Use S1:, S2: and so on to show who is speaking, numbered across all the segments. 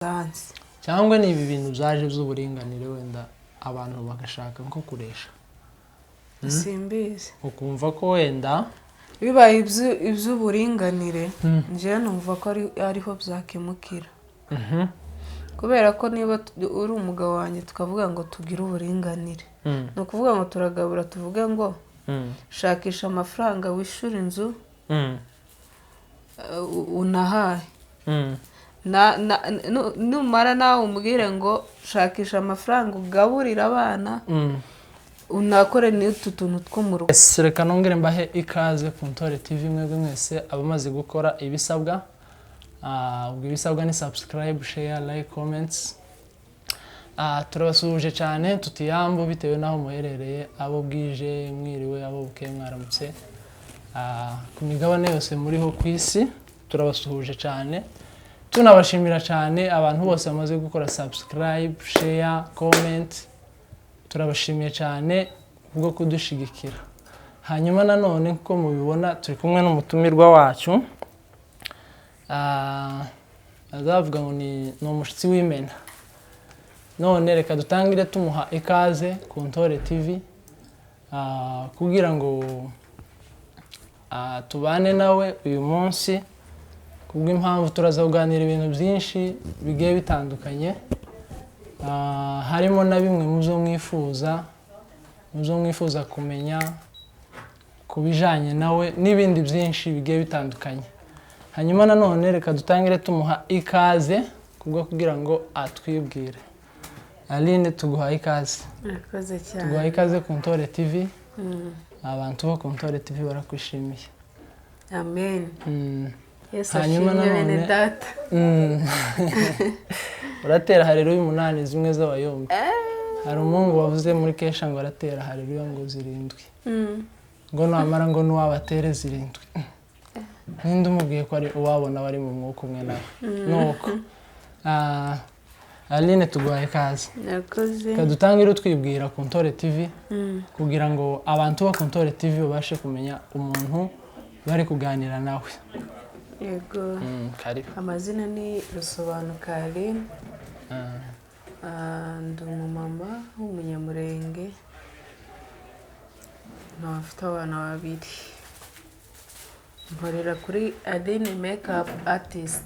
S1: Danse.
S2: Cyangwa ni ibi bintu byaje by'uburinganire, wenda abantu bagashaka nko kuresha?
S1: Simbizi.
S2: Ukumva ko wenda
S1: Bibaye iby'uburinganire, njyewe numva ko ariho byakemukira, kubera ko niba uri umugabo wanjye, tukavuga ngo tugire uburinganire, ni ukuvuga ngo turagabura, tuvuge ngo shakisha amafaranga wishyura inzu, unahahe. Numara nawe umbwire ngo shakisha amafaranga ugaburire abana, unakore n'utu tuntu two mu rugo.
S2: Yes, reka nongere mbahe ikaze ku Ntore TV, mwebwe mwese abamaze gukora ibisabwa. Ubwo ibisabwa ni subscribe, share, like, comments. Turabasuhuje cyane, tutiyambu bitewe n'aho muherereye, abo bwije mwiriwe, abo bukeye mwaramutse. Ku migabane yose muriho ku isi, turabasuhuje cyane, tunabashimira cyane abantu bose bamaze gukora subscribe, share, comment. Turabashimiye cyane kubwo kudushigikira. Hanyuma nanone, nk'uko mubibona, turi kumwe n'umutumirwa wacu. Azavuga ngo ni umushyitsi w'imena. None reka dutangire tumuha ikaze ku Ntore TV, kugira ngo tubane nawe uyu munsi, kubw'impamvu turaza kuganira ibintu byinshi bigiye bitandukanye, harimo na bimwe mu byo mwifuza kumenya ku bijyanye nawe n'ibindi byinshi bigiye bitandukanye. Hanyuma nanone reka dutangire tumuha ikaze kubwo kugira ngo atwibwire. Aline, tuguhaye ikaze.
S1: Murakoze cyane.
S2: Tuguhaye ikaze ku Ntore TV. Abantu bo ku Ntore TV barakwishimiye.
S1: Amen. Yesu
S2: Hanyuma
S1: ashimwe, bene data.
S2: Uratera hareruya umunani zimwe z'abayombi. Hari umuhungu wavuze muri kesha ngo aratera hareruya ngo zirindwi, ngo namara ngo n'uwabatere zirindwi. Ninde umubwiye ko ari uwabona bari mu mwuka umwe nawe? Nuko Aline, tuguhaye ikaze.
S1: Murakoze.
S2: Reka dutangire utwibwira ku Ntore TV, kugira ngo abantu bo ku Ntore TV babashe kumenya umuntu bari kuganira nawe.
S1: Yego.
S2: Karibu.
S1: Amazina ni Rusobanuka Aline. Ndi umumama w'Umunyamurenge, nkaba mfite abana babiri. Nkorera kuri Aline Makeup Artist,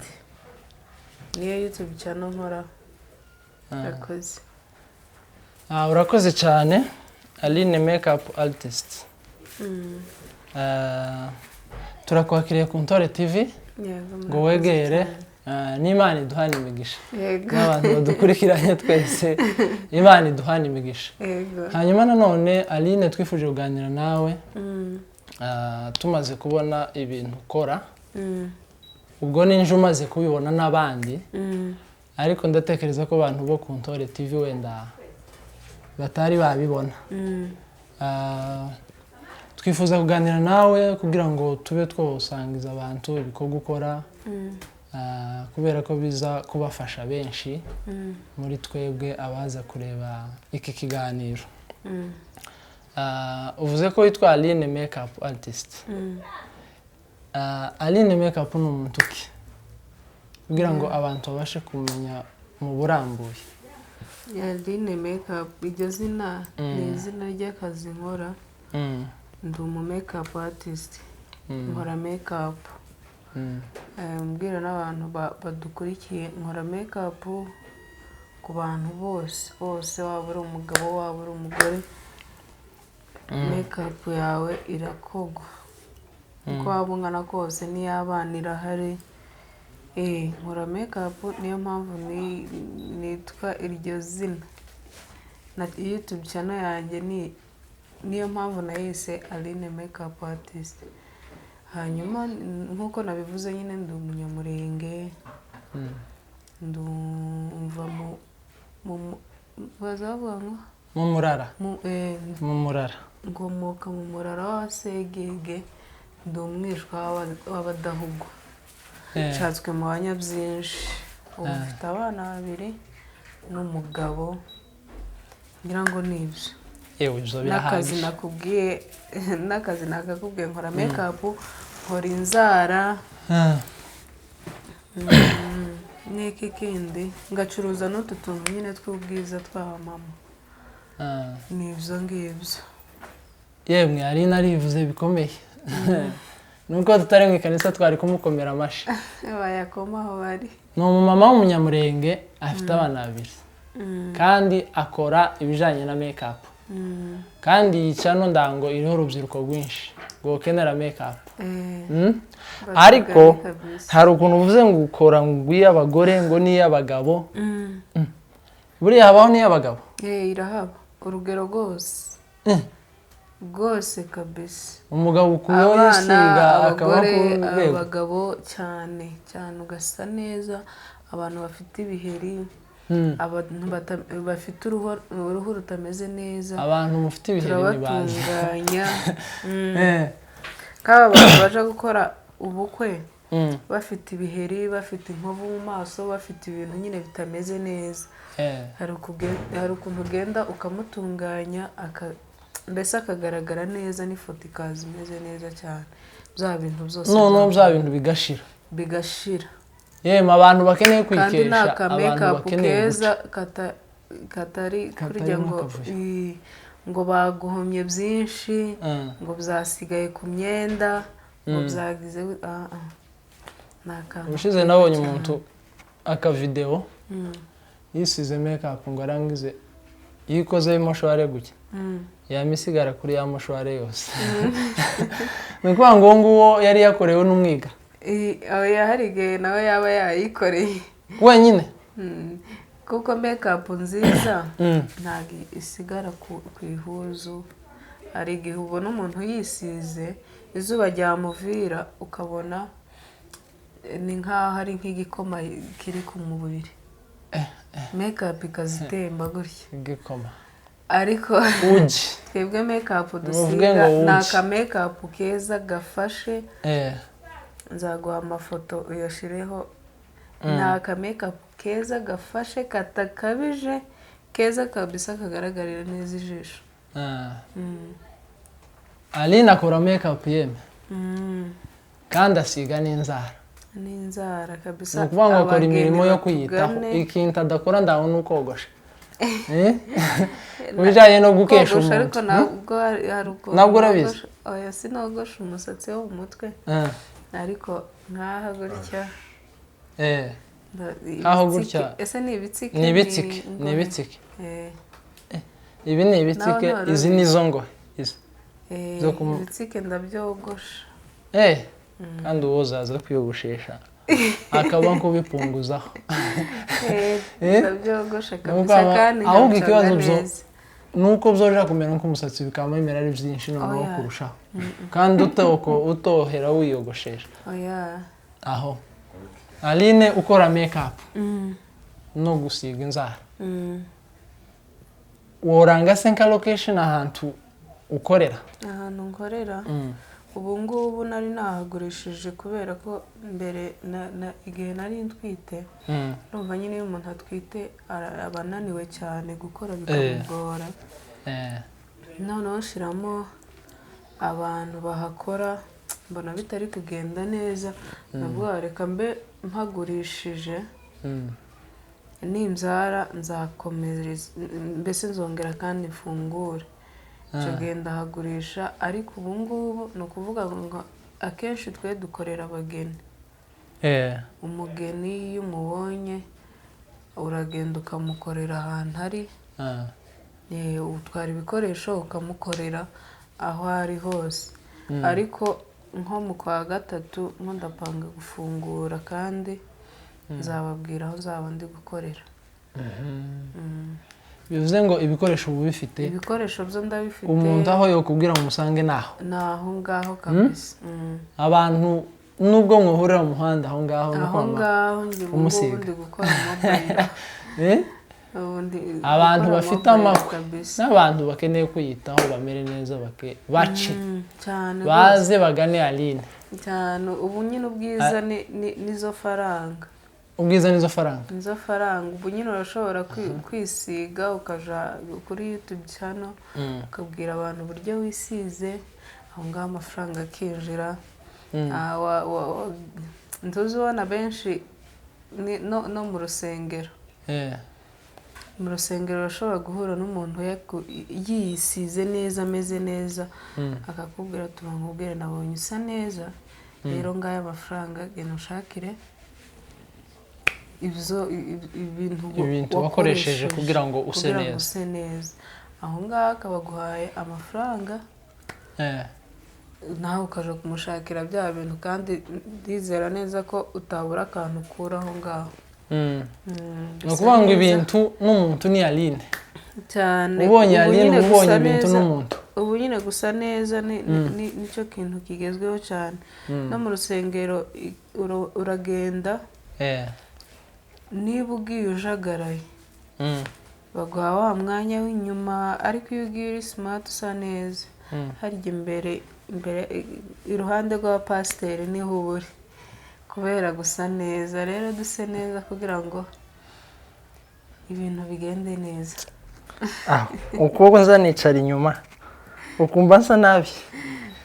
S1: niyo YouTube channel nkoraho. Murakoze.
S2: Urakoze cyane, Aline Makeup Artist. Turakwakiriye ku Ntore TV
S1: Yego,
S2: ngo
S1: murakoze
S2: wegere
S1: cyane.
S2: N'Imana iduhane imigisha.
S1: Yego.
S2: N'abantu badukurikiranye twese, Imana iduhane imigisha.
S1: Yego.
S2: Hanyuma nanone Aline, twifuje kuganira nawe, tumaze kubona ibintu ukora. Ubwo ninje umaze kubibona n'abandi, ariko ndatekereza ko abantu bo ku Ntore TV wenda batari babibona. Twifuza kuganira nawe kugira ngo tube twosangiza abantu ibikorwa ukora, kubera ko biza kubafasha benshi muri twebwe abaza kureba iki kiganiro. Uvuze ko witwa Aline Makeup Artist. Aline Makeup ni umuntu ki, kugira ngo abantu babashe kumenya mu burambuye?
S1: Aline Makeup, iryo zina ni izina ry'akazi nkora. Ndi umu makeup artist, nkora makeup. Mbwira n'abantu badukurikiye, nkora makeup ku bantu bose bose, waba uri umugabo, waba uri umugore, makeup yawe irakogwa uko waba ungana kose, n'iy'abana irahari. Nkora makeup, niyo mpamvu nitwa iryo zina. Na YouTube channel yanjye ni niyo mpamvu nayise Aline Makeup Artist. Hanyuma nk'uko nabivuze nyine, ndi Umunyamurenge, ndumva mu baza bavuga ngo
S2: Mu Murara.
S1: Mu
S2: Mu Murara.
S1: Nkomoka mu Murara w'Abasegege, ndi umwishwa w'Abadahugwa. Nshatswe mu Banyabyinshi. Ubu mfite abana babiri n'umugabo, ngira ngo ni ibyo.
S2: Yewe, ibyo
S1: N'akazi
S2: birahagije.
S1: nakubwiye, n'akazi nakakubwiye, nkora makeup, nkora inzara. N'iki kindi, ngacuruza n'utu tuntu nyine tw'ubwiza tw'abamama. Ni ibyo ngibyo.
S2: Yemwe, Aline arivuze bikomeye, nuko tutari mu ikanisa twari kumukomera amashyi.
S1: Bayakoma aho bari.
S2: Ni umumama w'umunyamurenge, afite abana babiri kandi akora ibijyanye na makeup. Kandi iyi channel ndango iriho urubyiruko rwinshi rwokenera makeup.
S1: Batugane.
S2: Ariko
S1: Kabisa.
S2: hari ukuntu uvuze ngo ukora ngo iy'abagore ngo n'iy'abagabo. Buriya habaho n'iy'abagabo?
S1: Irahaba urugero rwose. Rwose kabisa.
S2: Umugabo ukuyeho
S1: Abana,
S2: yisiga akaba
S1: abagore,
S2: ku rwego.
S1: abagabo cyane cyane, ugasa neza. Abantu bafite ibiheri, abantu bafite uruhu rutameze neza,
S2: Abantu mufite ibiheri ntibazi.
S1: turabatunganya. Kaba abantu baje gukora ubukwe bafite ibiheri, bafite inkovu mu maso, bafite ibintu nyine bitameze neza, hari ukuntu ugenda ukamutunganya, mbese akagaragara neza, n'ifoto ikaza imeze neza cyane, bya bintu byose
S2: Noneho bya bintu bigashira.
S1: Bigashira.
S2: Yemwe, abantu bakeneye
S1: Kandi ni
S2: kwikesha,
S1: aka
S2: abantu
S1: makeup
S2: bakeneye
S1: keza
S2: guca
S1: katari kurya
S2: Katarimo
S1: ngo
S2: akavuyo.
S1: Ngo baguhomye byinshi, ngo byasigaye ku myenda, ngo byagize ah, ah. Ni akantu
S2: Ubushize
S1: keza
S2: nabonye
S1: cyane.
S2: umuntu akavidewo yisize makeup ngo arangize yikozeho imoshware gutya, yama isigara kuri ya moshware yose. Ni ukuvuga ngo uwo nguwo yari yakorewe n'umwiga.
S1: Oya, hari igihe nawe yaba yayikoreye
S2: wenyine.
S1: Kuko makeup nziza ntabwo isigara ku ihuzu. Hari igihe ubona umuntu yisize, izuba ryamuvira, ukabona ni nk'aho ari nk'igikoma kiri ku mubiri, makeup ikazitemba gutya.
S2: Igikoma.
S1: Ariko
S2: ugi
S1: twebwe makeup
S2: Muvuge
S1: dusiga
S2: ngo
S1: ni
S2: ugi.
S1: aka makeup keza gafashe. Nzaguha amafoto uyashireho. Ni aka makeup keza gafashe, katakabije, keza kabisa, kagaragarira neza ijisho.
S2: Aline akora makeup yeme, kandi asiga n'inzara.
S1: N'inzara kabisa.
S2: Ni ukuvuga ngo akora
S1: Abageni
S2: imirimo yo kwiyitaho.
S1: batugane.
S2: Ikintu adakora ndabona ukogosha. Mu bijyanye no gukesha
S1: Kogosha
S2: umuntu.
S1: Ariko ntabwo hari ukuntu
S2: Ntabwo urabizi?
S1: Oya, sinogosha umusatsi wo mu mutwe, ariko nk'aha gutya
S2: Aho
S1: ibitsike.
S2: gutya.
S1: Ese ni ibitsike?
S2: Ni ibitsike, ni
S1: Ingohe?
S2: ibitsike. Ibi ni ibitsike.
S1: Nawe
S2: Izi ni zo ngohe izi.
S1: Ibitsike ndabyogosha.
S2: Kandi uwo uzaza kwiyogoshesha akaba nkubipunguzaho.
S1: Ndabyogosha
S2: Ni
S1: kabisa,
S2: ukuvuga
S1: kandi
S2: ahubwo
S1: nkabicanga
S2: ikibazo
S1: neza.
S2: Nuko byoja kumera nk'umusatsi, bikaba bimera ari byinshi noneho
S1: Oya.
S2: kurushaho, kandi utoko utohera wiyogoshesha.
S1: Oya.
S2: Aho Aline ukora makeup no gusiga inzara, woranga se nka location ahantu ukorera?
S1: Ahantu nkorera ubu ngubu nari nahagurishije, kubera ko mbere igihe nari ntwite, urumva nyine iyo umuntu atwite aba ananiwe cyane, gukora bikamugora. Noneho nshiramo abantu bahakora, mbona bitari kugenda neza, ndavuga reka mbe mpagurishije, nimbyara nzakomereza, mbese nzongera kandi mfungure. Icyo gihe ndahagurisha, ariko ubu ngubu ni ukuvuga ngo akenshi twe dukorera abageni. Umugeni iyo umubonye uragenda ukamukorera ahantu ari. Utwara ibikoresho ukamukorera aho ari hose. Ariko nko mu kwa gatatu nko ndapanga gufungura, kandi nzababwira aho nzaba ndi gukorera.
S2: Bivuze ngo ibikoresho uba ubifite?
S1: Ibikoresho byo ndabifite.
S2: Umuntu aho yokubwira ngo musange naho?
S1: Ni aho ngaho kabisa.
S2: Abantu nubwo muhurira mu muhanda aho ngaho no
S1: Aho
S2: kwama
S1: ngaho njye ubu ngubu
S2: umusiga.
S1: ndi gukora mobile. Ubu ndi
S2: Abantu
S1: gukora
S2: bafite
S1: mobile
S2: amakwe
S1: kabisa.
S2: n'abantu bakeneye kwiyitaho bamere neza, bake bace
S1: Cyane rwose.
S2: baze bagane Aline.
S1: Cyane, ubu nyine ubwiza nizo faranga.
S2: Ubwiza nizo faranga.
S1: Nizo faranga. Ubu nyine urashobora kwisiga, ukaja kuri YouTube channel, ukabwira abantu uburyo wisize, aho ngaho amafaranga akinjira. Ah, ntuzi ubona benshi. no mu rusengero. Mu rusengero urashobora guhura n'umuntu yisize neza, ameze neza, akakubwira ati nkubwire nabonye usa neza, rero ngaya amafaranga, genda ushakire ibyo ibintu
S2: Ibintu wakoresheje kugira ngo use
S1: kugira ngo
S2: neza.
S1: use neza. Aho ngaho akaba aguhaye amafaranga, nawe ukaja kumushakira bya bintu, kandi ndizera neza ko utabura akantu ukura aho ngaho.
S2: Ni
S1: Gusa
S2: ukuvuga ngo
S1: neza
S2: ibintu n'umuntu ni Aline.
S1: Cyane.
S2: Ubonye
S1: Ubu
S2: Aline
S1: nyine
S2: uba ubonye
S1: gusa
S2: ibintu
S1: neza,
S2: n'umuntu.
S1: ubu nyine gusa neza nicyo kintu kigezweho cyane. No mu rusengero uragenda, niba ugiye ujagaraye, baguha wa mwanya w'inyuma, ariko iyo ugiye uri smart, usa neza, harya imbere iruhande rw'abapasiteri niho uba uri kubera gusa neza. Rero duse neza kugira ngo ibintu bigende neza.
S2: Ah, ukuboko nza nicara inyuma ukumva nsa nabi.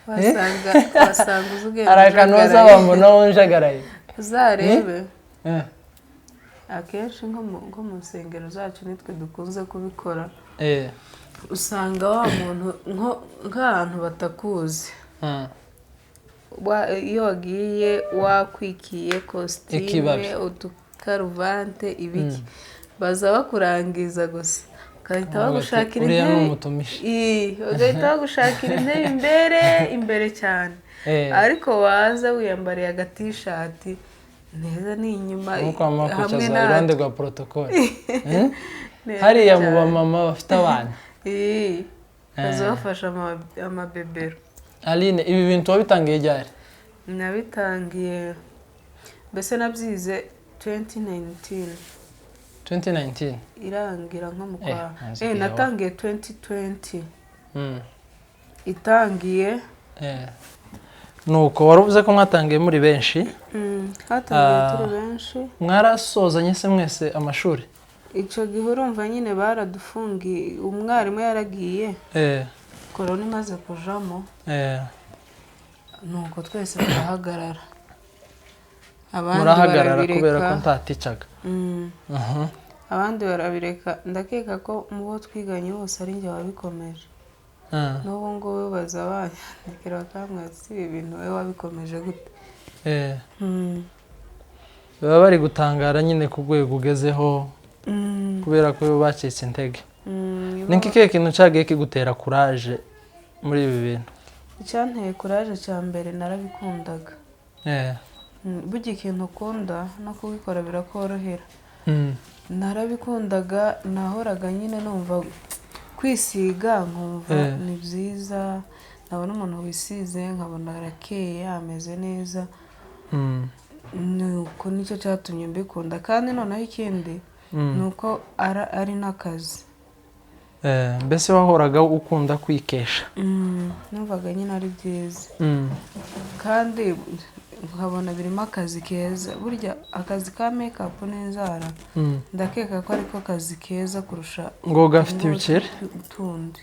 S1: Wasanga uzi ugenda
S2: Hari akantu
S1: ujagaraye.
S2: bazabambonaho njagaraye.
S1: Uzarebe akenshi nko mu nsengero zacu nitwe dukunze kubikora. Usanga wa muntu nk'ahantu batakuzi, iyo wagiye wakwikiye kositime,
S2: Ikibabi.
S1: udukaruvante, ibiki, baza bakurangiza gusa bagahita
S2: Bavuga ati,
S1: bagushakira
S2: "Uriya ni
S1: intebe.
S2: umutumishi."
S1: Ii, bagahita bagushakira intebe imbere cyane. Ariko waza wiyambariye agatishati neza, ni inyuma
S2: Nkuko mama
S1: hamwe
S2: kwicaza
S1: natwe.
S2: iruhande rwa protocole.
S1: Neza
S2: Hariya mu
S1: cyane.
S2: bamama bafite abana.
S1: Ii, baza bafashe amabebero.
S2: Aline, ibi bintu wabitangiye ryari?
S1: Nabitangiye, mbese nabyize 2019.
S2: 2019?
S1: Irangira nko mu kwa
S2: Maze igihe.
S1: Natangiye 2020 itangiye.
S2: Nuko wari uvuze ko mwatangiye muri benshi.
S1: Hatangiye
S2: Ah.
S1: turi benshi.
S2: Mwarasozanye se mwese amashuri?
S1: Icyo gihe urumva nyine baradufungiye, umwarimu yaragiye, korona imaze kujamo, nuko twese turahagarara, abandi
S2: Murahagarara kubera ko
S1: barabireka.
S2: ntaticaga.
S1: Abandi barabireka. Ndakeka ko mu bo twiganye bose ari njye wabikomeje. N'ubu ngubu baza banyandikira bakambwira ati: "Si ibi bintu wowe wabikomeje gute?"
S2: Baba bari gutangara nyine ku rwego ugezeho, kubera ko bacitse intege. Ni ikihe kintu cyagiye kigutera courage muri ibi bintu?
S1: Icyanteye courage cya mbere, narabikundaga. Burya ikintu ukunda no kubikora birakorohera. Narabikundaga, nahoraga nyine numva kwisiga, nkumva ni byiza, nabona umuntu wisize nkabona arakeye, ameze neza. Nuko nicyo cyatumye mbikunda. Kandi noneho ikindi ni uko ari n'akazi.
S2: Mbese wahoraga ukunda kwikesha?
S1: Numvaga nyine ari byiza, kandi nkabona birimo akazi keza. Burya akazi ka makeup n'inzara, ndakeka ko ariko kazi keza kurusha
S2: Ngo gafite ibikeri.
S1: utundi,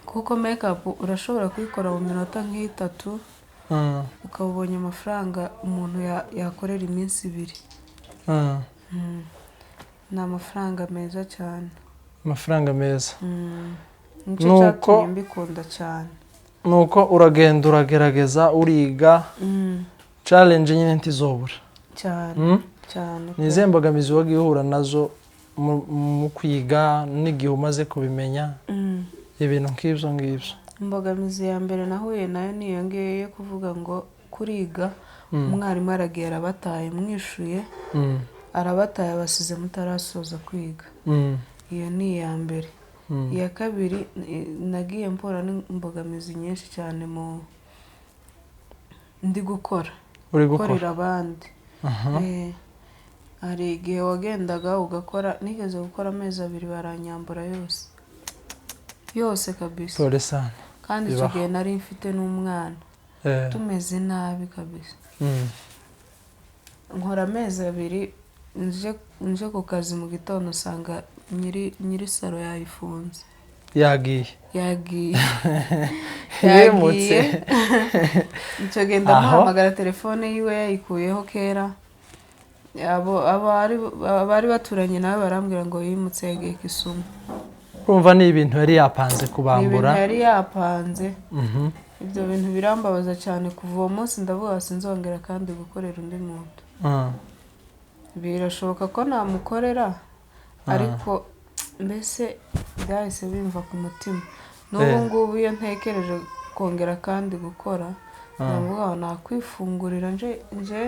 S1: kuko makeup urashobora kuyikora mu minota nk'itatu, ukaba ubonye amafaranga umuntu yakorera iminsi 2. Ni amafaranga meza cyane.
S2: Amafaranga meza.
S1: Nicyo cyatumye mbikunda cyane.
S2: Nuko uragenda, uragerageza, uriga, challenge nyine ntizobura.
S1: Cyane. Cyane
S2: Ni
S1: pe.
S2: izihe mbogamizi wagiye uhura nazo mu kwiga n'igihe umaze kubimenya, ibintu nk'ibyo ngibyo?
S1: Imbogamizi ya mbere nahuye nayo ni iyo ngiyo yo kuvuga ngo kuriga, umwarimu aragiye, arabataye, mwishuye, arabataye, abasize mutarasoza kwiga. Iyo ni iya mbere. Iya kabiri, nagiye mpura n'imbogamizi nyinshi cyane mu ndi gukora,
S2: Uri gukora.
S1: gukorera abandi. Hari igihe wagendaga ugakora, nigeze gukora amezi 2 baranyambura yose yose kabisa.
S2: Pole sana.
S1: Kandi icyo
S2: Bibaho.
S1: gihe nari mfite n'umwana, tumeze nabi kabisa. Nkora amezi 2, nje ku kazi mu gitondo usanga nyiri salon yayifunze.
S2: Yagiye.
S1: Yagiye.
S2: Yimutse.
S1: Yagiye. Icyo gihe ndamuhamagara, telefone yiwe yayikuyeho kera. Abo abari baturanye nawe barambwira ngo yimutse yagiye Kisumu.
S2: Urumva ni ibintu yari yapanze
S1: Ni ibintu
S2: kubambura.
S1: yari yapanze. Ibyo bintu birambabaza cyane. Kuva uwo munsi ndavuga sinzongera kandi gukorera undi muntu. Birashoboka ko namukorera, ariko mbese byahise bimva ku mutima. N'ubu ngubu iyo ntekereje kongera kandi gukora, ndavuga ngo nakwifungurira nje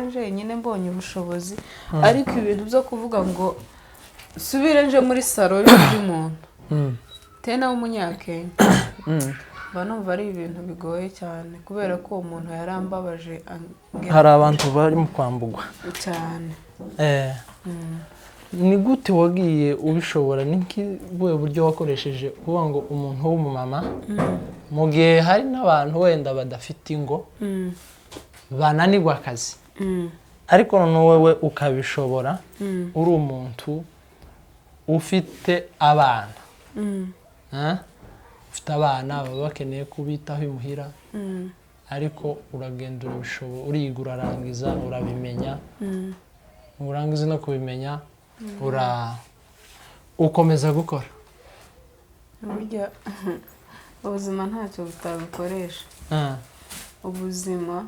S1: njyenyine mbonye ubushobozi, ariko ibintu byo kuvuga ngo nsubire nje muri salo y'undi muntu, tena w'umunyakenya, mba numva ari ibintu bigoye cyane, kubera ko uwo muntu yarambabaje angera
S2: Hari abantu bari mu kwambugwa
S1: cyane.
S2: Ni gute wagiye ubishobora? Ni nk'ubuhe buryo wakoresheje kuvuga ngo umuntu w'umumama, mu gihe hari n'abantu wenda badafite ingo bananirwa akazi, ariko noneho wowe ukabishobora uri umuntu ufite abana? Ufite abana baba bakeneye kubitaho imuhira, ariko uragenda urabishobora, uriga, urarangiza, urabimenya, urangiza no kubimenya ukomeza gukora.
S1: Burya ubuzima ntacyo butagukoresha. Ubuzima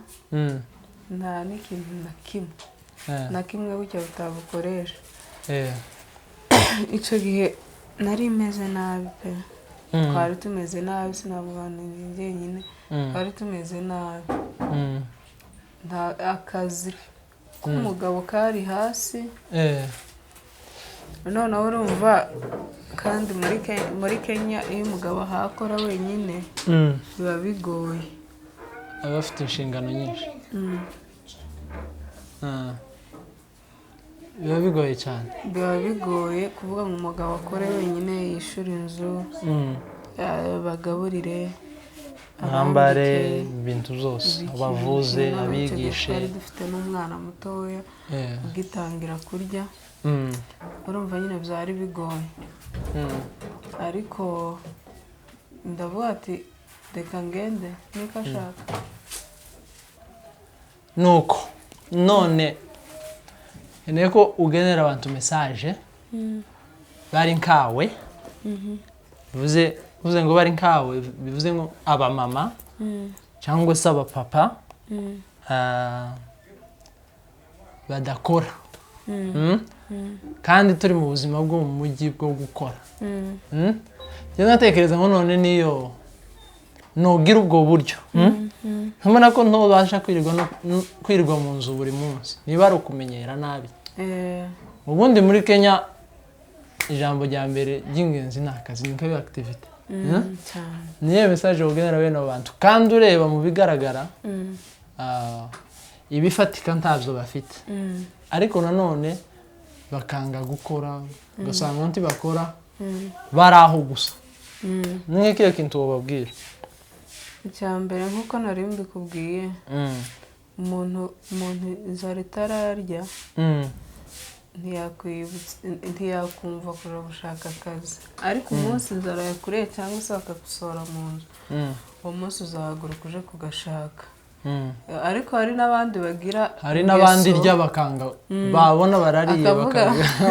S1: nta n'ikintu na kimwe na kimwe gutya butabukoresha. Icyo gihe nari meze nabi pe. Twari tumeze nabi, sinavuga ngo ni njyenyine. Twari tumeze nabi. Nta akazi k'umugabo kari hasi. Noneho urumva kandi muri Kenya iyo umugabo ahakora wenyine biba bigoye.
S2: Aba afite inshingano nyinshi. Biba bigoye cyane.
S1: Biba bigoye kuvuga ngo umugabo akore wenyine, yishyure inzu, bagaburire,
S2: mwambare,
S1: abambike,
S2: ibintu byose,
S1: ibiki,
S2: abavuze,
S1: noneho icyo gihe
S2: abigishe.
S1: Twari dufite n'umwana mutoya ugitangira kurya. Urumva nyine byari bigoye. Ariko ndavuga ati reka ngende niko ashaka.
S2: Nuko none nkeneye ko ugenera abantu message bari nkawe. Bivuze ngo bari nkawe, bivuze ngo abamama cyangwa se abapapa badakora. Kandi turi mu buzima bwo mu mujyi bwo gukora. Njye ndatekereza ngo none niyo nugira ubwo buryo, Ntubona ko ntubasha kwirirwa kwirirwa mu nzu buri munsi, niba ari ukumenyera nabi. Ubundi muri Kenya ijambo rya mbere ry'ingenzi ni akazi, ni kabi activity.
S1: Cyane.
S2: Niyo message ugenera bene abo bantu, kandi ureba mu bigaragara ibifatika ntabyo bafite, ariko nanone bakanga gukora, ugasanga ntibakora, bari aho gusa. Ni nk'ikihe kintu wababwira?
S1: Icya mbere, nk'uko nari mbikubwiye, umuntu inzara itararya ntiyakumva kuja gushaka akazi, ariko umunsi inzara yakuriye cyangwa se bakagusohora mu nzu, uwo munsi uzahaguruka uje kugashaka. Ariko hari n'abandi bagira
S2: Hari n'abandi
S1: ingeso-
S2: irya bakanga, babona barariye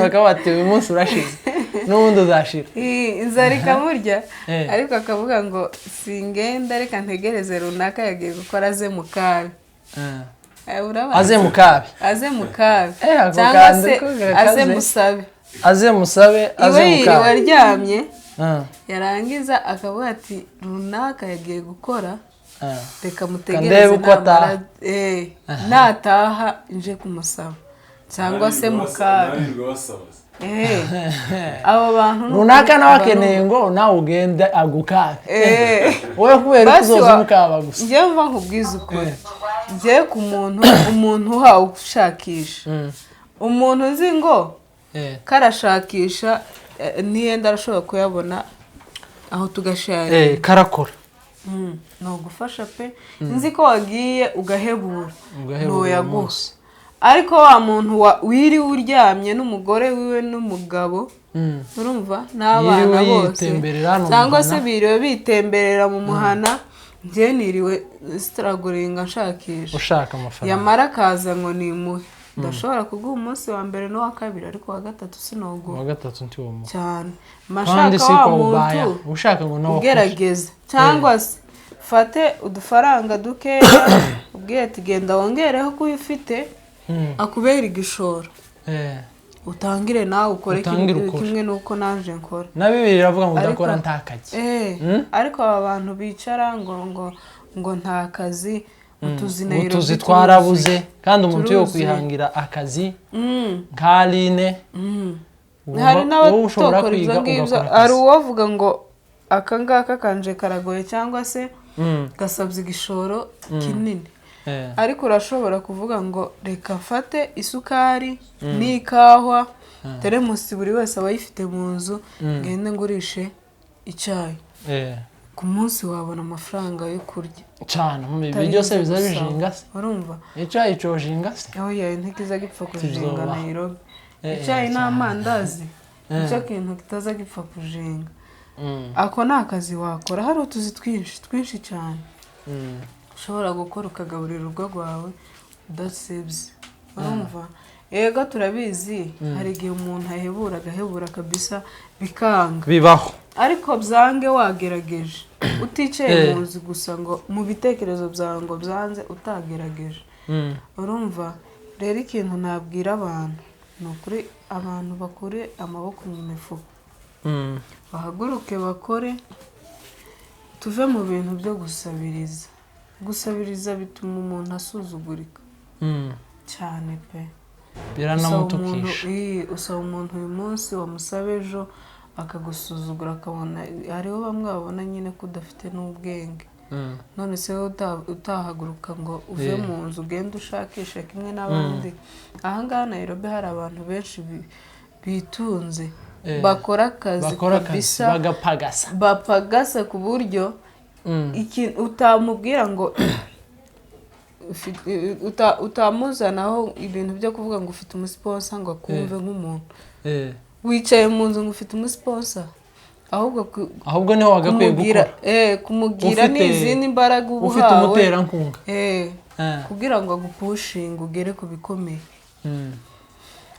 S2: bakaba bati uyu munsi urashize n'ubundi uzashira.
S1: Inzara ikamurya, ariko akavuga ngo singenda, reka ntegereze runaka yagiye gukora aze mu kabi. Urabazi?
S2: Aze mu kabi.
S1: Aze mu kabi.
S2: Ako
S1: cyangwa
S2: kantu
S1: se
S2: ko gakaze.
S1: Aze musabe.
S2: Aze musabe, aze
S1: Iwe
S2: mu
S1: yiriwe
S2: kabi.
S1: aryamye, yarangiza akavuga ati runaka yagiye gukora, reka mutegereze
S2: Kandebe uko ataha.
S1: Nataha nje kumusaba cyangwa se mu kabi.
S3: Narirwa basaba.
S1: Abo bantu ni
S2: Runaka nawe
S1: ukuri
S2: akeneye ngo nawe ugende agukabe. Wowe kubera ko
S1: Basi
S2: uzoza umukaba gusa.
S1: Njyewe mva nkubwize ukuri, njyewe ku muntu, umuntu uhawe ushakisha, umuntu nzi ngo karashakisha, niyenda arashobora kuyabona aho tugashaka.
S2: Karakora.
S1: Ni ugufasha pe. Nzi ko wagiye ugahebura,
S2: Ugahebura uwo
S1: ntuyaguha.
S2: munsi.
S1: Ariko wa muntu wiriwe uryamye n'umugore wiwe n'umugabo, urumva n'abana
S2: Yiriwe
S1: bose,
S2: yitemberera hano mu
S1: cyangwa se
S2: muhana.
S1: biriwe bitemberera mu muhana, njye niriwe sitaragoringa nshakisha,
S2: Ushaka amafaranga.
S1: yamara akaza ngo nimuhe. Ndashobora kuguha umunsi wa mbere n'uwa kabiri, ariko uwa gatatu sinoguha.
S2: Uwa gatatu ntiwomuha.
S1: Cyane.
S2: Kandi
S1: Mashaka
S2: si
S1: wa
S2: ko ubaya
S1: muntu
S2: ushaka ngo nawe akore.
S1: ugerageze, cyangwa se fate udufaranga dukeya, ubwire ati genda wongereho kuyo ufite, akubera igishoro, utangire nawe ukore.
S2: Utangire ukore.
S1: Kimwe n'uko naje nkora.
S2: Na Bibiliya iravuga ngo
S1: Ariko-
S2: udakora ntakajye.
S1: Ariko aba bantu bicara ngo nta kazi, utuzi Nairobi
S2: utuzi
S1: turuzuye.
S2: Twarabuze, kandi umuntu yo
S1: Turuzuye.
S2: kwihangira akazi nka Aline,
S1: Hari
S2: wowe ushobora
S1: n'abatokora ibyo
S2: kwiga
S1: ngibyo.
S2: ugakora
S1: Hari
S2: akazi.
S1: uwavuga ngo aka ngaka kanje karagoye, cyangwa se gasabye igishoro kinini, ariko urashobora kuvuga ngo reka mfate isukari n'ikawa, teremusi buri wese aba ayifite mu nzu, ngende ngurishe icyayi. Ku munsi wabona amafaranga yo kurya.
S2: Cyane, mu ibi
S1: Utarinze
S2: byose biza
S1: gusaba.
S2: bijinga se?
S1: Urumva?
S2: Icyayi cojinga se?
S1: Oya, ntikiza gipfa kujinga.
S2: Tuzoba.
S1: Nairobi, icyayi
S2: cyane.
S1: n'amandazi nicyo kintu kitaza gipfa kujinga. Ako ni akazi wakora. Hari utuzi twinshi twinshi cyane ushobora gukora ukagaburira urugo rwawe udasebye. Urumva, yego turabizi, hari igihe umuntu ahebura, agahebura kabisa, bikanga.
S2: Bibaho.
S1: Ariko byange wagerageje, uticaye mu nzu gusa ngo mu bitekerezo byawe ngo byanze utagerageje. Urumva rero, ikintu nabwira abantu ni ukuri, abantu bakure amaboko mu mifuka, bahaguruke bakore, tuve mu bintu byo gusabiriza. Gusabiriza bituma umuntu asuzugurika cyane pe. Usaba umuntu
S2: Biranamutukisha.
S1: Usaba umuntu uyu munsi, wamusaba ejo akagusuzugura, akabona hariho bamwe babona nyine ko udafite n'ubwenge. None se wowe utahaguruka ngo uve mu nzu, ugende ushakishe kimwe n'abandi? Ahangaha Nairobi hari abantu benshi bitunze, bakora akazi
S2: Bakora akazi
S1: kabisa,
S2: bagapagasa.
S1: Bapagasa ku buryo utamubwira ngo utamuzanaho ibintu byo kuvuga ngo ufite umusponsor ngo akumve nk'umuntu wicaye mu nzu ngo ufite umusponsor, ahubwo
S2: Ahubwo niho wagakwiye
S1: kumubwira
S2: gukora.
S1: Kumubwira ni izindi mbaraga uba
S2: Ufite
S1: uhawe
S2: umuterankunga.
S1: Kugira ngo agupushinge ugere ku bikomeye.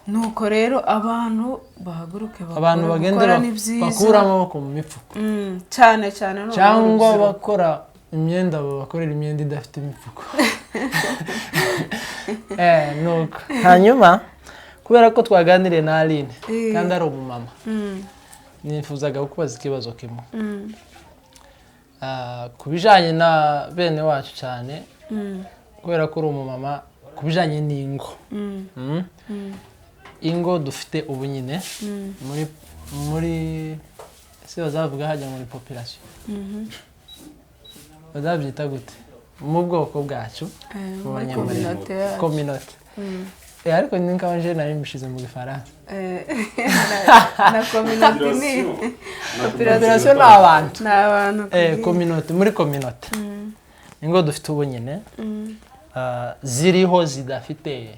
S1: Nuko rero abantu bahaguruke bakore.
S2: Abantu bagende
S1: Gukora ni byiza.
S2: bakure amaboko mu mifuko.
S1: Cyane cyane noneho
S2: Cyangwa
S1: urubyiruko.
S2: bakora imyenda, babakorera imyenda idafite imifuko. Nuko hanyuma, kubera ko twaganiriye na Aline kandi ari umumama, nifuzaga kukubaza ikibazo kimwe ku bijyanye na bene wacu cyane, kubera ko uri umumama, ku bijyanye n'ingo. Ingo dufite ubu nyine muri si bazavuga hajya muri population, bazabyita gute mu bwoko bwacu, mu
S1: Muri
S2: Banyamurenge?
S1: Communauté yacu.
S2: Communauté. Ariko ni nkaho nje nari mbishize mu Gifaransa.
S1: Na communauté ni
S2: Population ni abantu.
S1: Ni abantu
S2: Communauté, muri communauté, ingo dufite ubu nyine ziriho zidafite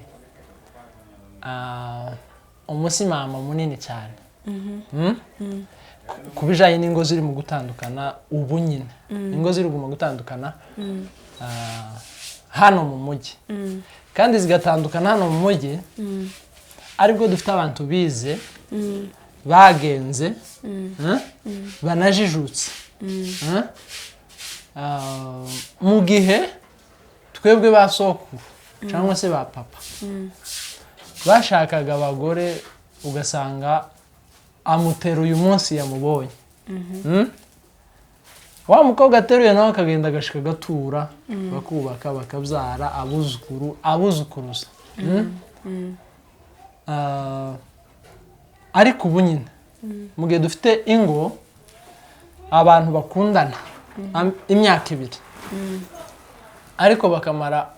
S2: umusimamo munini cyane. Ku bijyanye n'ingo ziri mu gutandukana ubu nyine, ingo ziri mu gutandukana hano mu mujyi, kandi zigatandukana hano mu mujyi aribwo dufite abantu bize, bagenze, banajijutse. Mu gihe twebwe ba sokuru cyangwa se ba papa bashakaga abagore, ugasanga amutera uyu munsi yamubonye. Wa mukobwa ateruye nawe akagenda agashika agatura, bakubaka, bakabyara abuzukuru, abuzukuruza. Ariko ubu nyine mu gihe dufite ingo abantu bakundana imyaka 2, ariko bakamara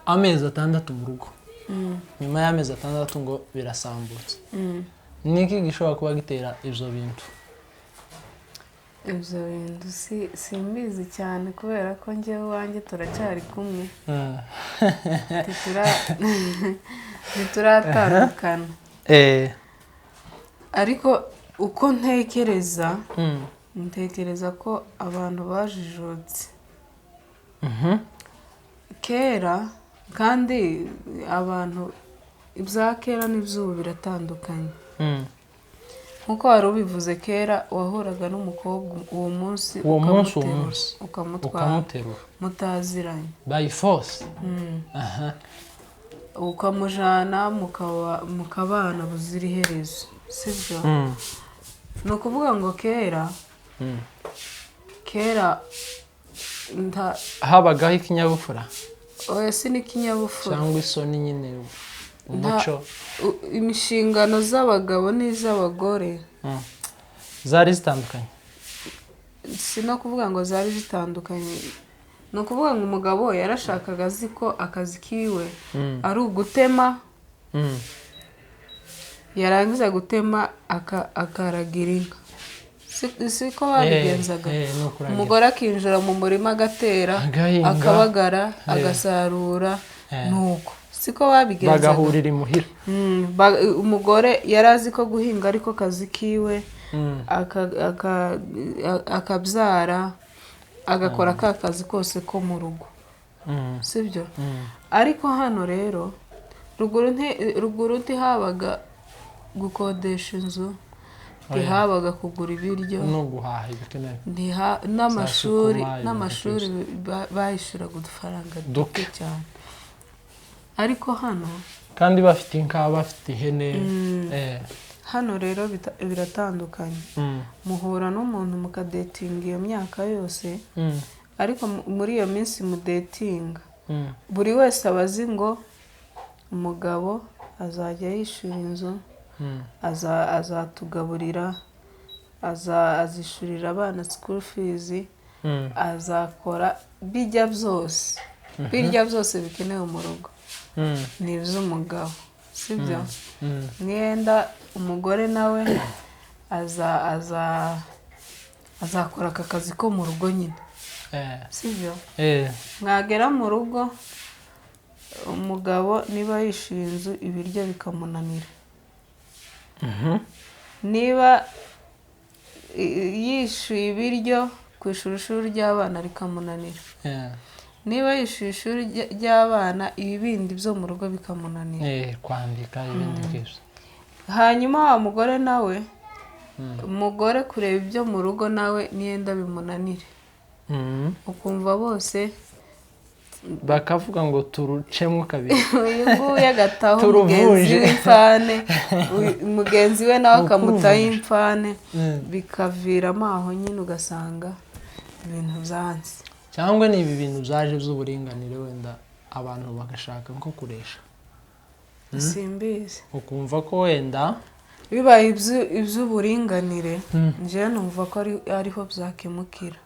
S2: amezi 6 mu rugo, nyuma y'amezi 6 ngo birasambutse, niki gishobora kuba gitera ibyo bintu?
S1: Ibyo bintu simbizi cyane, kubera ko njyewe iwanjye turacyari kumwe, ntituratandukana. Ariko uko ntekereza, ntekereza ko abantu bajijutse. Kera Kandi abantu ibya kera n'iby'ubu biratandukanye. Nk'uko wari ubivuze, kera wahuraga n'umukobwa uwo munsi,
S2: Uwo munsi, uwo
S1: ukamuterura,
S2: munsi.
S1: ukamutwara
S2: Ukamuterura
S1: mutaziranye.
S2: By force. Aha.
S1: Ukamujana mukabana buzira iherezo, sibyo? Ni ukuvuga ngo kera, kera nta
S2: Habagaho ikinyabupfura.
S1: Oya, si n'ikinyabupfura.
S2: Cyangwa isoni nyine, umuco.
S1: Inshingano z'abagabo n'iz'abagore
S2: Zari zitandukanye.
S1: Si no kuvuga ngo zari zitandukanye, ni ukuvuga ngo umugabo yarashakaga azi ko akazi kiwe ari ugutema, yarangiza gutema akaragira inka. Siko babigenzaga?
S2: Eh, ni ukuragira.
S1: Umugore akinjira mu murima agatera,
S2: Agahinga.
S1: akabagara, agasarura. Nuko siko babigenzaga?
S2: Bagahurira imuhira.
S1: Umugore yari azi ko guhinga ariko kazi kiwe, akabyara, agakora ka kazi kose ko mu rugo, sibyo? Ariko hano rero ruguru ntihabaga gukodesha inzu, ntihabaga kugura ibiryo,
S2: No guhaha ibikenewe.
S1: N'amashuri,
S2: Sukuma, ibintu
S1: n'amashuri bayishyuraga udufaranga duke
S2: Duke.
S1: cyane, ariko hano
S2: Kandi bafite inka, bafite ihene.
S1: Hano rero biratandukanye. Muhura n'umuntu mukadetinga iyo myaka yose, ariko muri iyo minsi mudetinga, buri wese aba azi ngo umugabo azajya yishyura inzu, azatugaburira, azishyurira abana school fees, azakora bijya byose, birya byose bikenewe mu rugo, ni iby'umugabo, sibyo? Mwenda umugore nawe aza aza azakora aka kazi ko mu rugo nyine, sibyo? Mwagera mu rugo, umugabo niba yishyuye inzu, ibiryo bikamunanira, niba yishyuye ibiryo, kwishyura ishuri ry'abana rikamunanira, niba yishyuye ishuri ry'abana, ibindi byo mu rugo bikamunanira.
S2: Kwandika ibindi byose.
S1: Hanyuma wa mugore nawe, umugore kureba ibyo mu rugo nawe niyenda bimunanire, ukumva bose
S2: Bakavuga ngo turucemo kabiri.
S1: Uyu nguyu agataho
S2: Turuvunje.
S1: mugenzi w'imfane, mugenzi we nawe akamutaho
S2: Ukuruvunja.
S1: imfane, bikaviramo aho nyine, ugasanga ibintu byanze.
S2: Cyangwa ni ibi bintu byaje by'uburinganire, wenda abantu bagashaka nko kuresha.
S1: Simbizi.
S2: Ukumva ko wenda
S1: Bibaye iby'uburinganire, njyewe numva ko ariho byakemukira,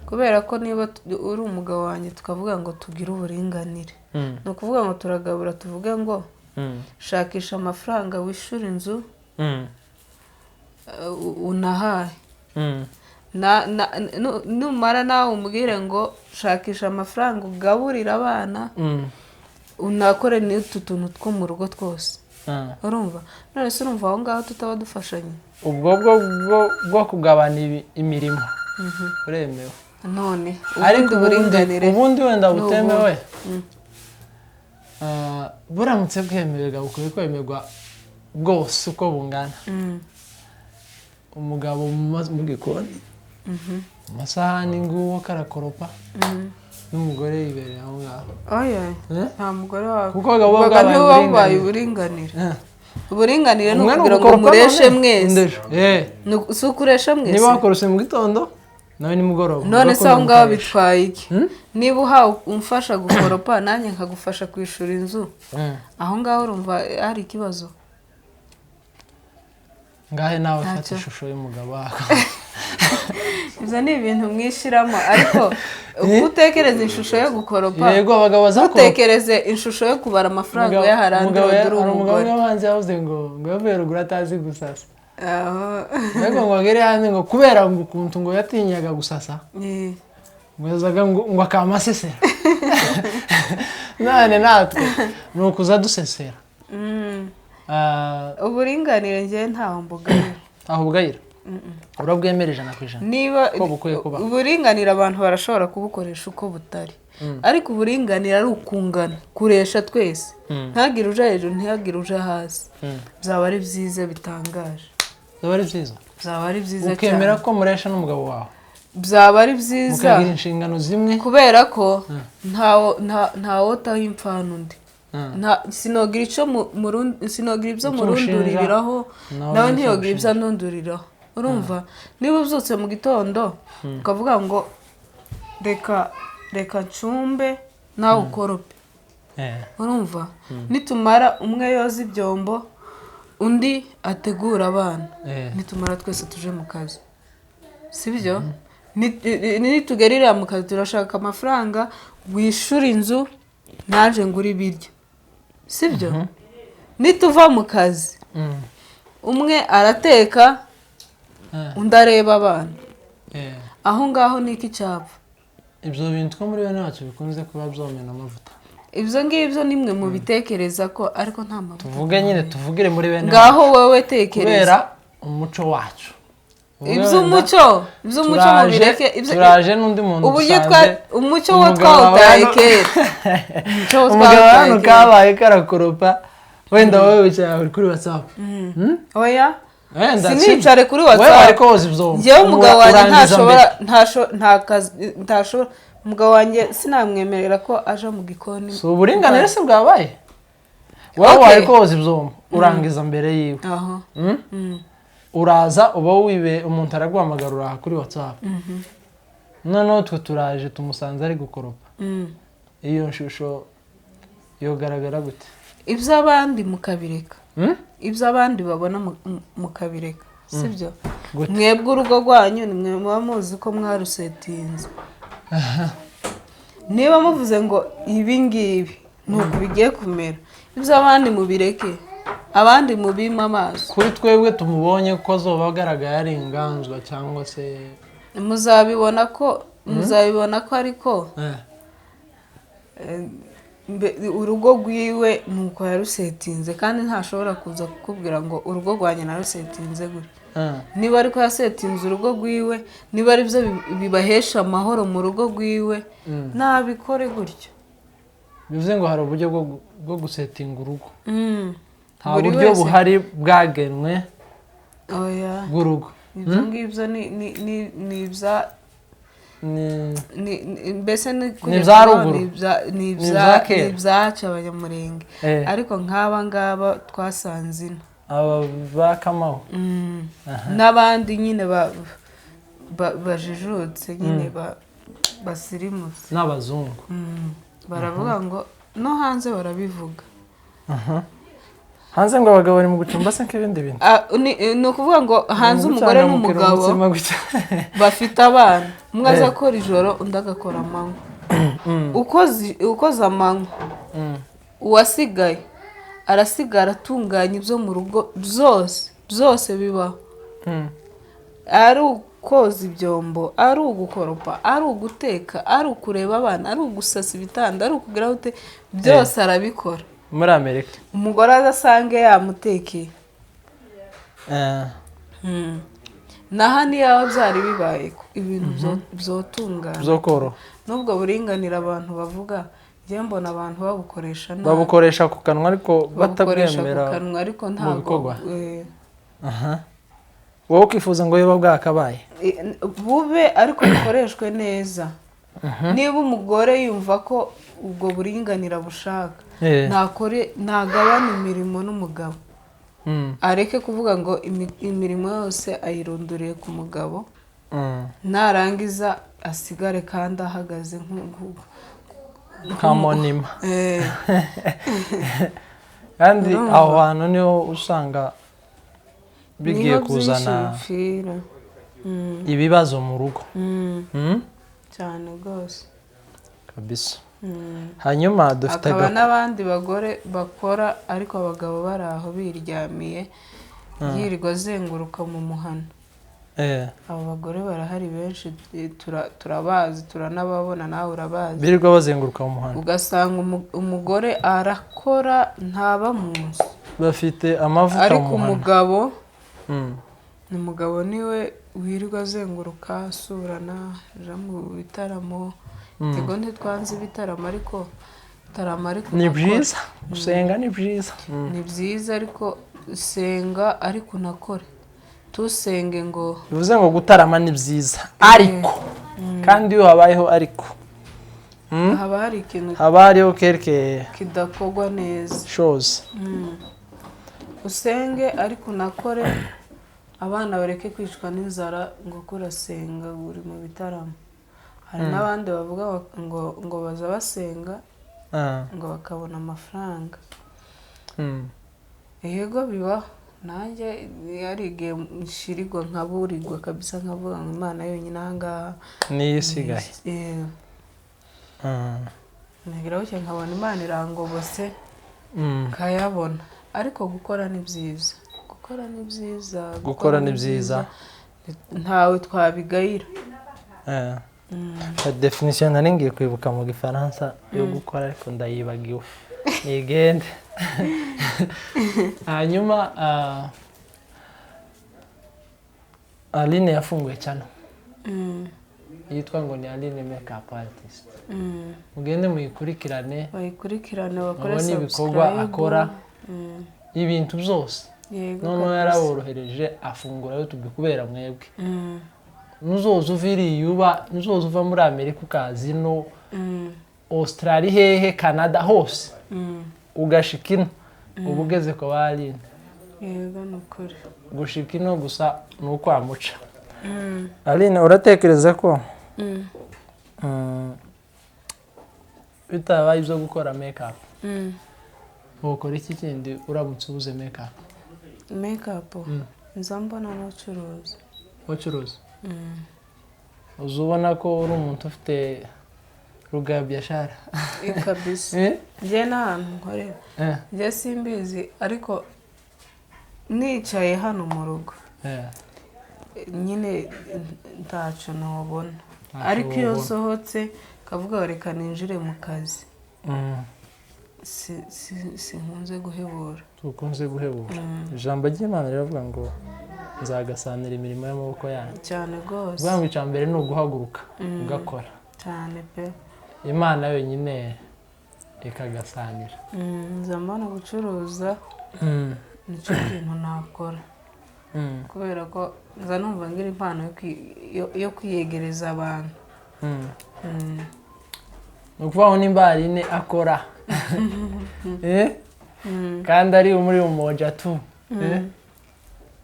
S1: kubera ko niba uri umugabo wanjye, tukavuga ngo tugire uburinganire, ni ukuvuga ngo turagabura, tuvuge ngo shakisha amafaranga wishyura inzu, unahahe. Numara nawe umbwire ngo shakisha amafaranga ugaburire abana, unakore n'utu tuntu two mu rugo twose. Urumva none se, urumva aho ngaho tutaba dufashanye?
S2: Ubwo bwo kugabana imirimo buremewe.
S1: None
S2: Ariko
S1: ubundi
S2: ubundi
S1: buringanire
S2: ubundi wenda
S1: ni
S2: butemewe,
S1: ubuhe?
S2: Buramutse bwemererwa, bukwiye kwemerwa bwose uko bungana. Umugabo mu gikoni, amasahani nguwo karakoropa, n'umugore yibereye aho ngaho.
S1: Oya.
S2: Eh?
S1: Nta mugore wawe.
S2: Kuko abagabo
S1: Ubwo
S2: bwabaye
S1: ntibuba bubaye
S2: uburinganire.
S1: uburinganire. Uburinganire ni
S2: Umwe ni
S1: ukugira ngo
S2: ugukoropa
S1: mureshe
S2: none,
S1: mwese.
S2: undi ejo.
S1: Si ukuresha mwese.
S2: Niba wakorose mu gitondo, nawe nimugoroba
S1: None se
S2: ugakunda
S1: aho ngaho
S2: mukaresha.
S1: bitwaye iki niba uhawe umfasha gukoropa, nanjye nkagufasha kwishyura inzu? Aho ngaho urumva hari ikibazo?
S2: Ngahe nawe fata
S1: Ntacyo.
S2: ishusho y'umugabo wawe.
S1: Ibyo ni ibintu mwishyiramo, ariko uko utekereza ishusho yo gukoropa,
S2: Yego, abagabo bazakoropa.
S1: utekereze ishusho yo kubara amafaranga y'aharandi
S2: Umugabo
S1: uri
S2: hari umugabo
S1: umugore.
S2: umwe hanze yavuze ngo yavuye ruguru atazi gusasa,
S1: Aho.
S2: ariko ngo agere hanze, ngo kubera ngo ukuntu ngo yatinyaga gusasa, ngo yazaga ngo akamasesera. None natwe ni ukuza dusesera.
S1: Uburinganire njyewe ntaho mbuganira.
S2: Aho bwayira urabwemera 100%?
S1: Niba
S2: Ko bukwiye kuba.
S1: uburinganire abantu barashobora kubukoresha uko butari. Ariko uburinganire ari ukungana, kuresha twese, ntihagire uja hejuru, ntihagire uja hasi, byaba ari byiza bitangaje.
S2: Byaba ari byiza.
S1: Byaba ari byiza
S2: Ukemera
S1: cyane.
S2: ko muresha n'umugabo wawe,
S1: Byaba ari byiza.
S2: mukagira inshingano zimwe.
S1: Kubera ko ntawotaho impfana undi. Sinogira icyo sinogira ibyo
S2: Icyo
S1: murunduriraho,
S2: umushinja, nawe
S1: nawe
S2: nicyo
S1: ntiyogira ibyo
S2: umushinja.
S1: anunduriraho. Urumva, niba ubyutse mu gitondo ukavuga ngo reka reka ncumbe, nawe ukorope, urumva, nitumara umwe yoza ibyombo, undi ategura abana, nitumara twese tuje mu kazi, sibyo? Nitugera iriya mu kazi, turashaka amafaranga, wishyura inzu, naje ngura ibiryo, sibyo? Nituva mu kazi, umwe arateka, undi areba abana. Aho ngaho ni iki cyapfa?
S2: Ibyo bintu two muri bene wacu bikunze kuba byomena amavuta.
S1: Ibyo ngibyo ni mwe mubitekereza ko, ariko nta mavuta.
S2: Tuvuge nyine, tuvugire muri bene wacu.
S1: Ngaho wowe tekereza.
S2: Kubera umuco wacu. Tuvuge
S1: Iby'umuco, iby'umuco
S2: wenda
S1: mubireke.
S2: turaje n'undi muntu
S1: Uburyo
S2: dusanze
S1: umuco wo
S2: umugabo
S1: twawutaye
S2: hano-
S1: kera. Umuco wo
S2: umugabo
S1: twawutaye
S2: hano
S1: kera.
S2: kabaye karakoropa, wenda wowe wicaye uri kuri WhatsApp.
S1: Oya,
S2: Wenda
S1: sinicare kuri
S2: wowe
S1: WhatsApp.
S2: wari koza ibyombo.
S1: Njyewe umugabo wanjye
S2: Urangiza
S1: ntashobora
S2: mbere.
S1: nta kazi ntashobora. Umugabo wanjye sinamwemerera ko aja mu gikoni.
S2: Si uburinganire se bwabaye? Wowe
S1: Okay.
S2: wari koza ibyombo, urangiza mbere yiwe.
S1: Aho.
S2: Uraza uba wibe, umuntu araguhamagara, uraha kuri WhatsApp, noneho twe turaje tumusanze ari gukoropa. Iyo shusho yogaragara gute?
S1: Iby'abandi mukabireka. Iby'abandi babona mukabireka, sibyo?
S2: Gute?
S1: Mwebwe urugo rwanyu ni mwe muba muzi ko mwarusetinze. Niba muvuze ngo ibi ngibi ni uku bigiye kumera, iby'abandi mubireke, abandi mubime amaso.
S2: Kuri twebwe tumubonye ko azoba agaragaye ari inganzwa cyangwa se
S1: Muzabibona ko ariko urugo rwiwe ni uko yarusetinze, kandi ntashobora kuza kukubwira ngo urugo rwanjye narusetinze gutya. Niba ariko yasetinze urugo rwiwe, niba ari byo bibahesha amahoro mu rugo rwiwe, nabikore gutyo.
S2: Bivuze ngo hari uburyo bwo gusetinga urugo, nta
S1: Buri
S2: buryo
S1: wese-
S2: buhari bwagenwe
S1: Oya.
S2: bw'urugo.
S1: Ibyo ngibyo ni ibya
S2: Ni
S1: mbese ni
S2: Ni ibya ruguru.
S1: Ni
S2: Ni
S1: ibya
S2: ibya kera.
S1: ni ibyacu Abanyamurenge. Ariko nk'aba ngaba twasanze ino,
S2: Aba bakamaho.
S1: N'abandi nyine bajijutse nyine, basirimutse.
S2: N'abazungu.
S1: Baravuga ngo no hanze barabivuga.
S2: Hanze ngo abagabo bari mu gucumba se nk'ibindi bintu.
S1: Ah, ni ukuvuga ngo hanze
S2: Ni
S1: umugore
S2: gucangamukira
S1: n'umugabo
S2: umutsima gutya.
S1: bafite abana, umwe aza akora ijoro, undi agakora amanywa. Ukoze amanywa, uwasigaye arasigara atunganya ibyo mu rugo byose byose bibaho, ari ukoza ibyombo, ari ugukoropa, ari uguteka, ari ukureba abana, ari ugusasa ibitanda, ari ukugira ute, byose arabikora.
S2: Muri Amerika.
S1: Umugore aza asange yamutekeye. Naho niyo byari bibaye ko ibintu byotungana,
S2: Byo koroha.
S1: n'ubwo buringanire abantu bavuga, njye mbona abantu babukoresha nabi.
S2: Babukoresha ku kanwa ariko
S1: Babukoresha ku
S2: batabwemera
S1: kanwa, ariko
S2: mu
S1: ntabwo
S2: bikorwa. Aha. Wowe ukifuza ngo biba bwakabaye
S1: Bube, ariko bukoreshwe neza. Niba umugore yumva ko ubwo buringanire abushaka, ntakore, ntagabane imirimo n'umugabo, areke kuvuga ngo imirimo yose ayirunduriye ku mugabo, narangiza asigare kandi ahagaze
S2: Nka monument. Kandi
S1: Urumva?
S2: aho hantu niho usanga bigiye
S1: Niho byinshi
S2: kuzana
S1: bipfira.
S2: Ibibazo mu rugo.
S1: Cyane rwose.
S2: Kabisa. Hanyuma dufite
S1: Hakaba n'abandi bagore bakora, ariko abagabo bari aho biryamiye, yirirwa azenguruka mu muhana. Abo bagore barahari benshi, turabazi, turanababona, nawe urabazi.
S2: Birirwa bazenguruka mu muhanda.
S1: Ugasanga umugore arakora, ntaba mu nzu,
S2: Bafite amavuta mu
S1: ariko
S2: muhanda.
S1: umugabo, umugabo niwe wirirwa azenguruka, asurana, aja mu bitaramo. Yego, ntitwanze ibitaramo, ariko tarama ariko
S2: Ni
S1: unakore.
S2: byiza gusenga, ni byiza.
S1: Ni byiza, ariko senga ariko unakore, tusenge ngo
S2: Bivuze ngo gutarama ni byiza, ariko kandi iyo habayeho ariko
S1: haba hari ikintu
S2: haba hariho quelque
S1: kidakorwa neza.
S2: Chose.
S1: Usenge ariko unakore, abana bareke kwicwa n'inzara ngo ko urasenga uri mu bitaramo. Hari n'abandi bavuga ngo baza basenga ngo bakabona amafaranga. Yego, bibaho. Nanjye hari igihe nshirirwa nkaburirwa kabisa, nkavuga ngo Imana yonyine aha ngaha
S2: Niyo isigaye.
S1: Ntagira gutya nkabona Imana irangobose nkayabona. Ariko gukora ni byiza, gukora ni byiza.
S2: Gukora ni byiza.
S1: Ntawe twabigayira.
S2: Définition nari ngiye kwibuka mu Gifaransa yo gukora, ariko ndayibagiwe, nigende. Hanyuma Aline yafunguye channel yitwa ngo ni Aline Makeup Artist. Mugende muyikurikirane.
S1: Bayikurikirane, bakore
S2: Mubone ibikorwa
S1: subscribe.
S2: akora, ibintu byose.
S1: Yego,
S2: Noneho
S1: kabisa.
S2: yaraborohereje, afungura YouTube kubera mwebwe. Nuzoza uva iriya uba, nuzoza uva muri Amerika ukaza ino, Australia, hehe, Canada hose, ugashika ino, uba ugeze kwa ba Aline.
S1: Yego, ni ukuri.
S2: Gushika ino gusa ni ukwamuca. Aline, uratekereza ko bitabaye ibyo gukora makeup, ukora iki kindi uramutse ubuze makeup?
S1: Makeup, nza mbona n'ucuruza.
S2: Ucuruza? Uza ubona ko uri umuntu ufite lugha ya biashara.
S1: Kabisa.
S2: Eh?
S1: Njye n'ahantu nkorera, njye simbizi, ariko nicaye hano mu rugo nyine ntacyo ntubona.
S2: Ntacyo
S1: Ariko iyo
S2: wobona.
S1: nsohotse kavuga ngo reka ninjire mu kazi, sinkunze guhebura.
S2: Tukunze guhebura. Ijambo ry'Imana riravuga ngo nzagasanira imirimo y'amaboko yanyu.
S1: Cyane rwose.
S2: Kuvuga ngo icya mbere ni uguhaguruka ugakora,
S1: Cyane pe.
S2: Imana yonyine ikagasanira.
S1: Nza mbona gucuruza nicyo kintu nakora, kubera ko nza numva ngira impano yo kwiyegereza abantu.
S2: Ni ukuvuga ngo nimba Aline akora kandi ari muri Umoja tu,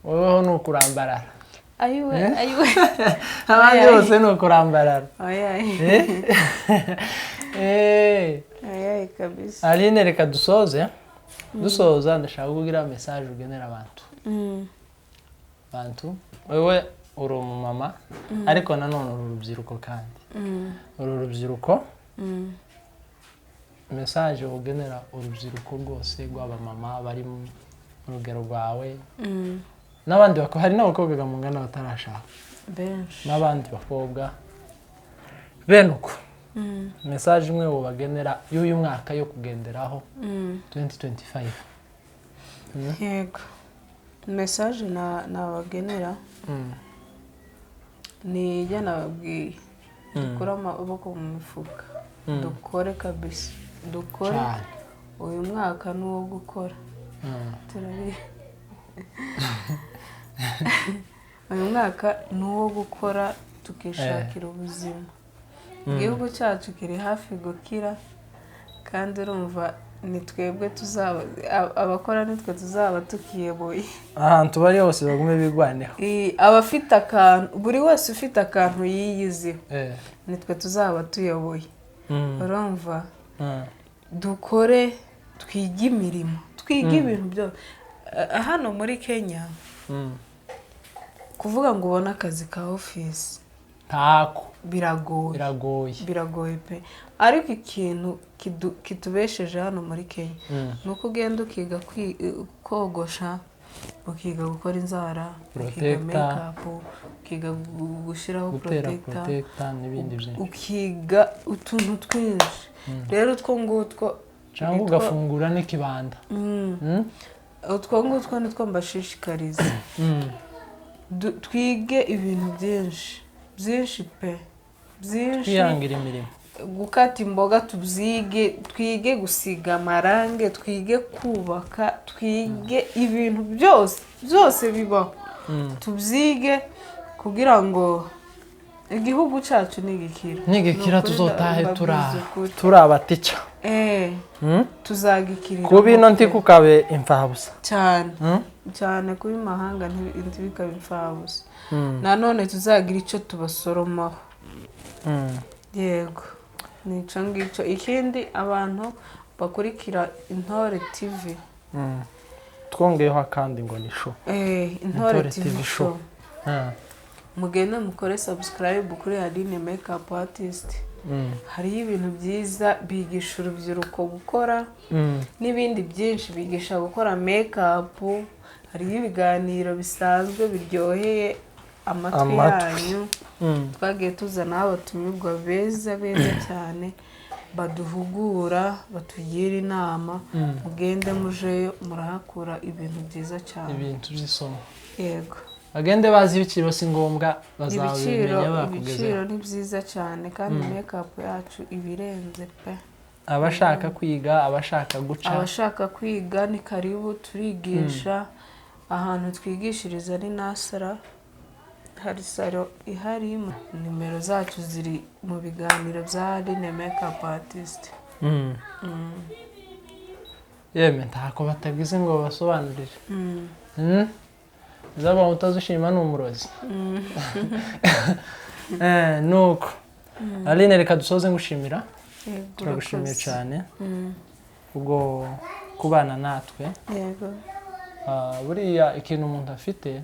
S2: woweho ni ukurambarara.
S1: Ayiwe.
S2: Eh?
S1: Ayiwe.
S2: Abandi
S1: Ayi.
S2: bose ni ukurambarara.
S1: Ayayi.
S2: Eh? Eh.
S1: Ayayi kabisa.
S2: Aline, reka dusoze. Dusoza, ndashaka kugira message ugenera abantu. Abantu, wewe uri umumama, ariko nanone uri urubyiruko kandi uri urubyiruko. Message ugenera urubyiruko rwose rw'abamama bari mu rugero rwawe n'abandi bakobwa, hari n'abakobwa mungana batarashaka,
S1: Benshi.
S2: n'abandi bakobwa bene uko, message imwe wobagenera y'uyu mwaka yo kugenderaho 2025.
S1: Yego, message nabagenera ni ijya nababwiye: dukure amaboko mu mifuka, dukore kabisa, dukore.
S2: Cyane.
S1: Uyu mwaka ni uwo gukora. Turabizi, uyu mwaka ni uwo gukora tukishakira ubuzima. Igihugu cyacu kiri hafi gukira, kandi urumva ni twebwe tuzaba abakora, nitwe tuzaba tukiyoboye.
S2: Ahantu bari hose bagume bigwaneho.
S1: Abafite akantu, buri wese ufite akantu yiyiziho, nitwe tuzaba tuyoboye. Urumva, dukore, twige imirimo, twige ibintu byose. Hano muri Kenya, kuvuga ngo ubone akazi ka ofisi
S2: Ntako.
S1: biragoye.
S2: Biragoye.
S1: Biragoye pe. Ariko ikintu kitubesheje hano muri Kenya ni uko ugenda ukiga kogosha, ukiga gukora inzara, ukiga
S2: Protector.
S1: makeup, ukiga gushyiraho
S2: Gutera
S1: protector,
S2: protector n'ibindi byinshi.
S1: ukiga utuntu twinshi. Rero utwo ngutwo
S2: Cyangwa ugafungura n'ikibanda.
S1: Utwo ngutwo nitwo mbashishikariza. Twige ibintu byinshi byinshi pe, byinshi.
S2: Twihangira imirimo.
S1: Gukata imboga tubyige, twige gusiga amarange, twige kubaka, twige ibintu byose byose bibaho, tubyige kugira ngo igihugu cyacu nigikira.
S2: Nigikira
S1: Ni ukuri,
S2: tuzotahe
S1: ndababwiza ukuri.
S2: Turi abatica.
S1: Tuzagikirira
S2: Kuba ino ntikukabe imfabusa.
S1: Cyane cyane, kuba imahanga ntibikabe imfabusa. Nanone tuzagira icyo tubasoromaho. Yego, ni icyo ngicyo. Ikindi, abantu bakurikira Intore TV.
S2: Twongeyeho akandi ngo ni show.
S1: Intore
S2: Intore
S1: TV
S2: TV
S1: show.
S2: Show.
S1: Mugende mukore subscribe kuri Aline Makeup Artist. Hariho ibintu byiza bigisha urubyiruko gukora n'ibindi byinshi, bigisha gukora makeup. Hariho ibiganiro bisanzwe biryoheye amatwi
S2: Amatwi.
S1: yanyu. Twagiye tuzanaho abatumirwa beza beza cyane, baduhugura, batugira inama. Mugende mujeyo, murahakura ibintu byiza cyane.
S2: Ibintu by'isomo.
S1: Yego.
S2: Bagende bazi ibiciro, si ngombwa,
S1: Ibiciro
S2: bazabimenya bakugezeho.
S1: Ibiciro ni byiza cyane, kandi makeup yacu iba irenze pe.
S2: Abashaka kwiga, abashaka guca.
S1: Abashaka kwiga ni karibu, turigisha. Ahantu twigishiriza ni Nasara, hari salon ihari. Nimero zacu ziri mu biganiro bya Aline Makeup Artist.
S2: Yeme, ntako batagize ngo basobanurire. Zaba utazishima ni umurozi. Nuko Aline, reka dusoze ngushimira.
S1: Yego,
S2: Turagushimiye
S1: urakoze.
S2: cyane ubwo kubana natwe.
S1: Yego.
S2: Buriya ikintu umuntu afite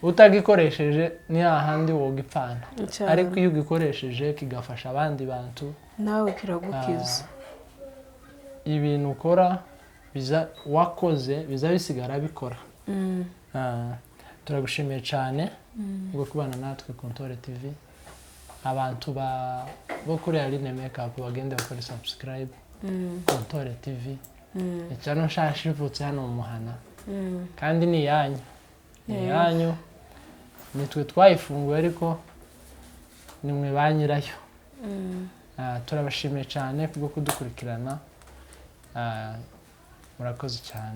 S2: utagikoresheje ni hahandi wogipfana.
S1: Cyane.
S2: Ariko iyo ugikoresheje kigafasha abandi bantu,
S1: Nawe kiragukiza.
S2: Ibintu ukora biza wakoze biza bisigara bikora. Turagushimiye cyane ubwo kubana natwe ku Ntore TV. Abantu bo kuri Aline Makeup bagende bakore subscribe ku Ntore TV. Icyano nshasha ivutse hano mu muhana, kandi ni iyanyu, ni iyanyu, nitwe twayifunguye ariko nimwe ba nyirayo. Turabashimiye cyane kubwo kudukurikirana. Murakoze cyane.